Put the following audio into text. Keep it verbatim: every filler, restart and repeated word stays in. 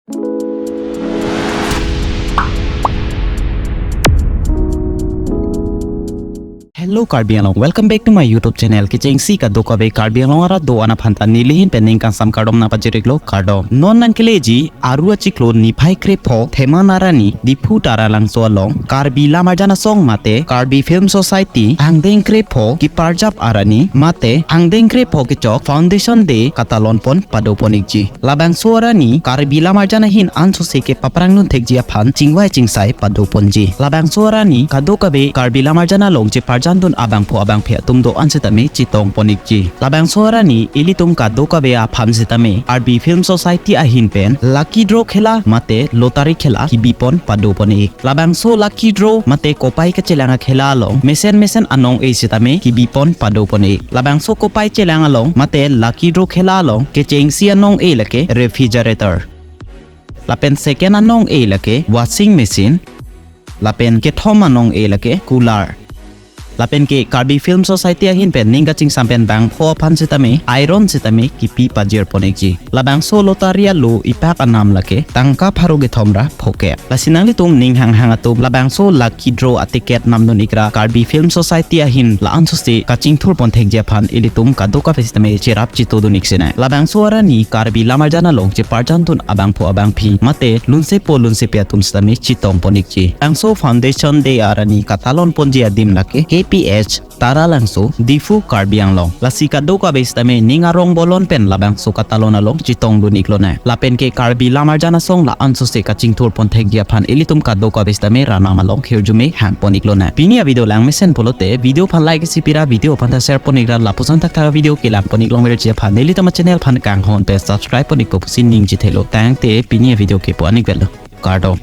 Hello Karbi Anglong, welcome back to my YouTube channel. Kechengsi kadokave Karbi Anglong arat do-an aphan ta nelihin pen ning kangsam kardom nangpajir-iklo, kardom. Non nangkeleji Aru achiklo niphai krepho Theman arni Diphu Taralangso along Karbi Lamarjan Asong mate Karbi Film Society angdeng krepho keparjap arni mate angdeng krepho kechok Foundation Day katalon pon padopon-ikji. Labangso arni Karbi Lamarjan ahin ansose kepaprang dun thekji aphan chingvai chingsai padoponji. Labangso arni kadokave Karbi Lamarjan along cheparjandun abangphu abangphi atum do-an setame chetongpon-ik ji. Labangso arni ilitum kadokave aphan setame Karbi Film Society ahin pen lucky draw khela mate lottery khela kebipon padopon-ik. Labangso lucky draw mate kopai kachelang akhela along mesen mesen anong-e setame kebipon padopon-ik. Labangso kopai chelang along mate lucky draw khela along kechengsi anong-e lake refrigerator, lapen second anong-e lake washing machine, lapen kethom anong-e lake cooler. Lapen ke Karbi Film Society ahin pen ning kachingsam pen bangpho aphan setame iron setame kepi pajirpon-ik ji. Labangso lottery alo ipak anam lake tangka pharo kethom ra phokep. Lasi nanglitum ning hanghang atum labangso lucky draw aticket namdun-ik ra Karbi Film Society ahin la-ansose kachingthurpon thekji aphan ilitum kadokave setame cherap chetodun-ik sinai. Labangso arni Karbi Lamarjan along cheparjandun abangphu abangphi mate lunsepo lunsepi atum setame chetongpon-ik ji. Labangso Foundation Day arni katalonponji adim lake K P H Taralangso, Diphu, Karbi Anglong. Lasi kadokave setame ning arong bolon pen labangso katalon along chetongdun-iklonai. Lapen ke Karbi Lamarjan Asong la-ansose kachingthurpon thekji aphan ilitum kadokave setame ranam along hirjume hangpon-iklonai. Pini avideo langmesen pulote video aphan like isi pira, video aphan ta share pon-ik ra lapuson thakthak avideo kelangpon-ik longverji aphan nelitum achannel aphan kanghon pen subscribe pon-ikpo pusi ning chethelo. Tangte pini avideo kepu-an-ik velo. Kardom.